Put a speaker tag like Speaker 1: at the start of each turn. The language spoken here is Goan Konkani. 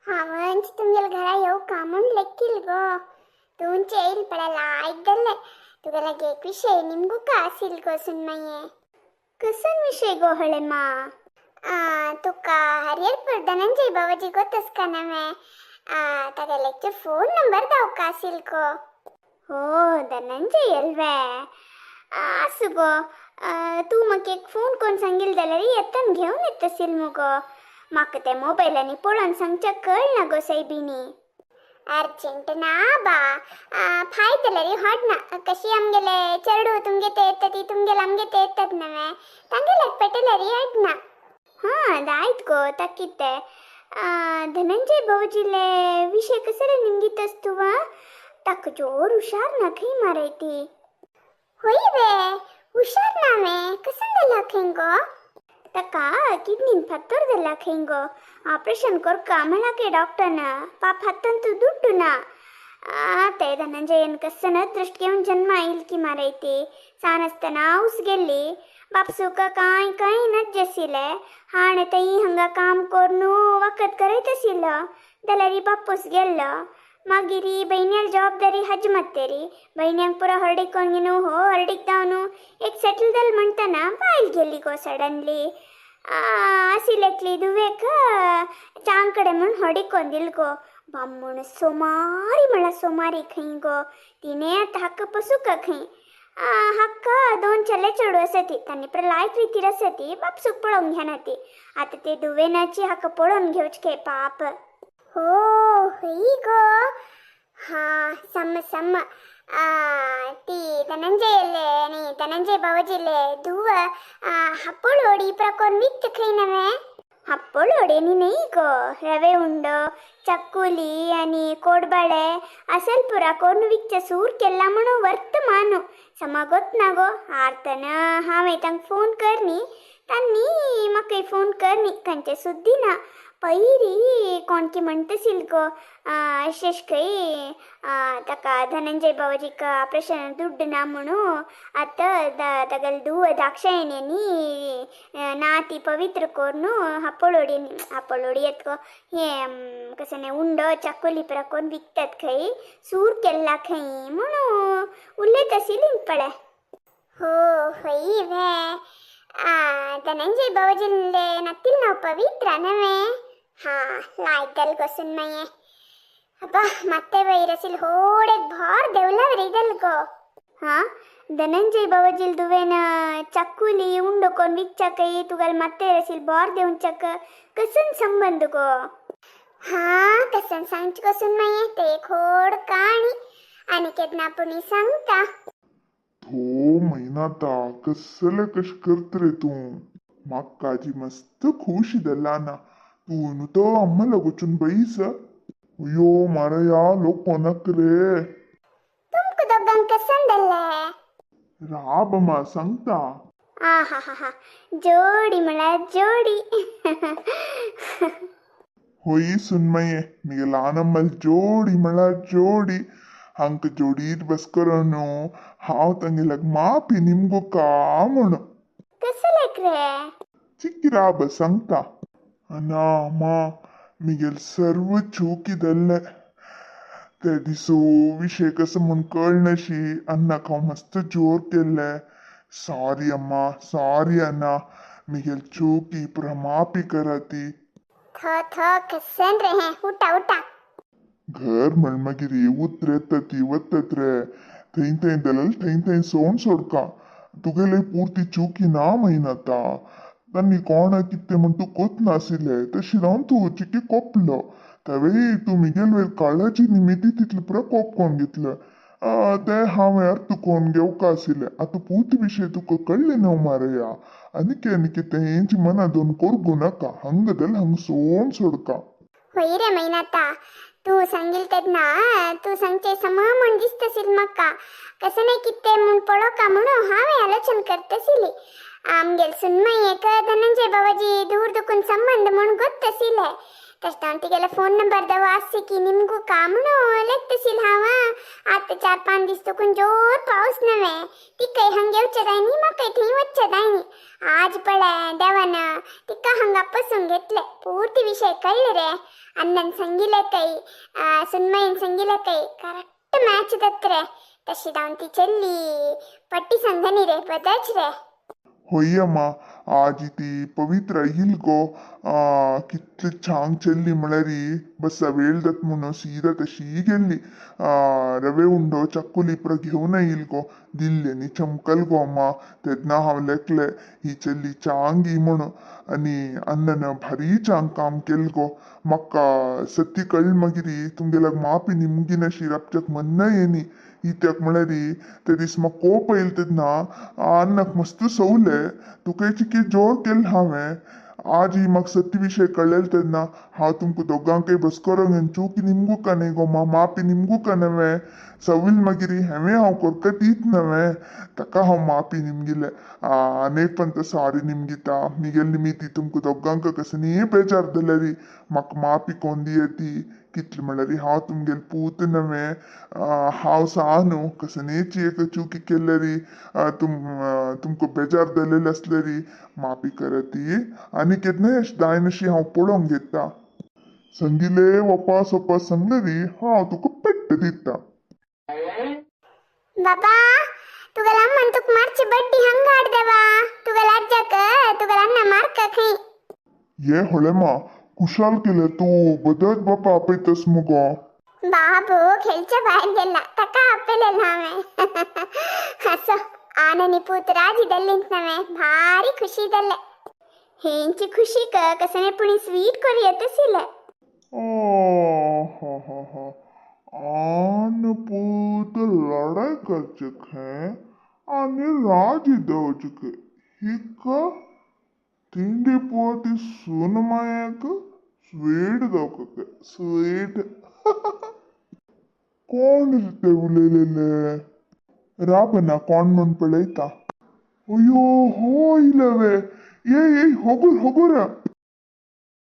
Speaker 1: हांवच तुमगेल्या घरा येवका म्हूण लेखील गो. तूंच येयल पळय लायक जाल्लें. तुगे लागीं एक विशय निमगुका आसील गो सुनमये. कसन विशय गो हळेमा? तुका हरिहरपूर धनंजय बाबाजी गोतस का नव्हे? तागेले फोन नंबर दावका आसील गो. हो धनंजय अल्वे, आसू गो. तूं म्हाका एक फोन करून सांगील जाल्यार येतन घेवन येतसील मुगो. म्हाका ते मोबायलांनी पळोवन सांगच्या कळना गो सायबिणी. अर्जंट ना बा, फाय जाल्यार हाडना. कशी आमगेले चेडू तुमगे ते येतात, तुमगेले आमगे ते येतात नव्हे, तांगेल्याक पेटल्यार हाडना. हां आಯ್ತು ಗೋ, ತಕ್ಕಿತ್ತೆ. ಧನಂಜय भाऊजीले विषय कसले निमगितस तुवा? ताका जोर हुशार ना खंय मारयती. होय वे, हुशार ना वे? कसन जाला खंय गो? ताका किडनीन फातर जाला खंय गो. ऑपरेशन करका म्हणला के डॉक्टरन. पाप हातांतू दुड्डू ना. ते धनंजयन कसन दृष्ट घेवन जन्म आईल की मारयती. सान आसतना हाऊस गेल्ली. बापसूक कांय कांय नज्जसिले. हाणे तई हांगा काम करून वखद करयत आशिल्लो, जाल्यार बापूस गेल्लो. मागीर भयण्याल जबाबदारी हजमत्तेरी. भयण्यांक पुरो हर्डीक कोण हो हर्डीक जावन एक सेटल जाल म्हणटना बायल गेली गो सडनली. आशिल्लेकली धुवेक चांकडे म्हूण हर्डीक कोन दिल गो. बामण सोमारी म्हळ्यार सोमारी खंय गो. तिणें आतां हाका पसूका खंय. हाका दोन चले चेडूं आसा ती, तांणी पुरो लायक रितीर आसा ती. बापसूक पळोवंक घेना ती. आतां ते दुवेनाची हाका पळोवन घेवचे पाप. हो हय गो, हा सम सम. ती धनंजयले न्ही, धनंजय भावजीले धुव हप्पोळोडी प्रकोन विकत खंय नव्हे? हप्पोळोडी न्ही गो, रवे उंडो, चक्कुली आनी कोडबाळे असल पुरा कोण विकचे सूर केला म्हणून वर्तमानु समागोत ना गो. आर्तन हांवें तांकां फोन कर न्ही, तांणी म्हाका फोन कर न्ही, खंयचे सुद्दी ना. पयरी कोण की म्हणटसील गो, अशें खंय ताका धनंजय बाबाजीक ऑपरेशन दुड्ड ना म्हणून आतां तागेले धुव दाक्षायणी नाती पवित्र करून हप्पोळोडी हप्पोळोडी येत गो, हें कसं उंडो चकोली पुरा कोण विकतात खंय, सूर केल्ला खंय म्हणून उलयत आशिल्ली पळय. हो हय वे, धनंजय बाबाजीले नत्तील नाव पवित्र नव्हे? हा लायक गो सुनमये. अब्बा, ಮತ್ತೆ ವೈರಸಿಲ್ ಹೋಡೆಗ್ ಭಾರ್ देवला गो. हा धनंजय बाबाजील दुवेन चक्कुली उंडो कोण विकचाकई तुगल ಮತ್ತೆ रसील बार देवचक कसन संबंध गो? हा कसन सांगची गो सुनमये, ते खोड काणी आणि केन्ना पुणी सांगता.
Speaker 2: थो महिनाता, कसले कश करत रे तूं? म्हाका मस्त खुशी जाला ना. तूं न्हू तो अम्मा लागोचून बैस अयो मारया लोक कोणाक रे.
Speaker 1: तुमक दोगांक कसन जाल्लें?
Speaker 2: राब मा सांगता.
Speaker 1: आहा, जोडी म्हळ्यार जोडी.
Speaker 2: होय सुनमये, मिगे ल्हान जोडी म्हळ्यार जोडी. हांका जोडीर बस करून हांव तांगेल्याक माफी निमगो का म्हण.
Speaker 1: कसलेक रे?
Speaker 2: चिक्की राब सांगता. अना मा, मिगेल सर्व चुकी जाल्ले ते दिसू. विशय कसो म्हूण कळनाशी अन्नाक हांव मस्त जोर केल्ले. सॉरी अम्मा, सॉरी अन्ना, मिगेल चुकी पुरा माफी करा ती.
Speaker 1: थ थ, कसन रे हें? उठा उठा.
Speaker 2: घर म्हण मागीर उतर येता ती वतात रे. थंय थंय जाल्यार थंय थंय सोण सोडका. तुगेले पुर्ती चुकी ना महिनाता. तांणी कोणा कितें म्हण तूं कोत नाशिल्लें, तशी जावन तूं चिकी कोपलो. तेवेय तूं मिगेल वयर काळाची निमिती तितलें पुरो कोप कोण घेतलं तें हांवें अर्थ कोण घेवका आशिल्लें. आतां पुर्ती विशय तुका कळ्ळें न्हू मारया. आनी आनी कितें हेंची मना दोन कोरगू नाका. हांगा जाल्यार हांगा सोण सोडका.
Speaker 1: होय रे महिनाता, तूं सांगील तेन्ना तूं सांगचें समा म्हूण दिसतशील म्हाका. कसं नाही कितें म्हूण पळोवका म्हणून हांवें आलोचन करतशिली. आमगेल सुनमयेक धनंजय बाबाजी दूर दुखून संबंध म्हूण गोत्तशिले. तशें हांव तिगेलो फोन नंबर दव आससे की निमगू का म्हणून लेगतशील हांव. आतां 4-5 दीस तुकून जोर पावस नव्हे तिकय हांग येवचें जायनी म्हाकाय थंय वचचें जायनी. आज पळय देवान तिका हांगा पसून घेतले पूर्ती विशय कळ्ळे रे. अण्णन सांगिले काय सुनमयीन सांगिले काय करेक्ट मॅच जात रे. तशी जावन ती चल्ली पट्टी सांगनी रे बदच रे.
Speaker 2: होय अम्मा आज ती पवित्र येईल गो. कितले छान चल्ली म्हळ्यार बस वेळ जात म्हणून सीदा तशी गेल्ली. रवे उंडो चक्कुली पुरो घेवन येईल गो दिल्ली न्ही चमकल गो अम्मा. तेन्ना हांव लेखले ही चल्ली चांग ही म्हणून आनी अण्णन भारी चांग काम केल गो. म्हाका सत्य कळ्ळ मागीर तुमगेल्याक मापी निमगिनाशी राबच्याक मन्न येनी. इत्याक म्हळ्यार ते दीस म्हाका कोप येयल तेन्ना अण्णाक मस्त सवले तुका चिके जोर केल्लें हांवें. आज ही म्हाका सत्य विशय कळ्ळें तेन्ना हांव तुमकां दोगांकय बस करोंक चूक निमगू का न्ही गो मा मापी निमगू का नव्हे सवील मागीर हेंवें हांव करका दीत नव्हे ताका हांव मापी निमगिलें. आनी एक पण सॉरी निमगिता मिगेल निमिती तुमकां दोगांक कसनीय बेजार जाल्यार म्हाका मापी कोन दियती. कितलें म्हळ्यार हांव तुमगेल पूत नव्हे हांव सा न्हू कसनीच एक चुकी केल्यार तुमकां बेजार जालेलें आसल्यार मापी कराती. आनी केन्नाय अशें जायनाशी हांव पळोवंक घेता संगिले वपास वपास सांगलेरी हांव तुका पेट्ट दिता.
Speaker 1: बाबा तुगेला अम्मान तुका मारची बड्डी हंग हाडदेवा तुगेला अज्जाक तुगेला अण्णा मारका खंय.
Speaker 2: ये होळेमा कुशाल केले तूं बदत बाबा आपयतस मुगो.
Speaker 1: बाबू खेळच्या भायर गेला ताका आपयलेलें हांवें. असो आननी पूत राजी दल्लींत नव्हे भारी खुशी जाल्ले. हेंची खुशीक कसने पुणी स्वीट करी येतशिल्लें.
Speaker 2: हा हा हा आन पूत लढाई करचे खंय आनी राजी दवरचे हिका तिंडी पोती सून मायाक स्वीट दवका स्वीट. कोण रे ते उलयलेले राबना कोण म्हूण पळयता. अयो हो इलवे ये ये होगूर होगूर.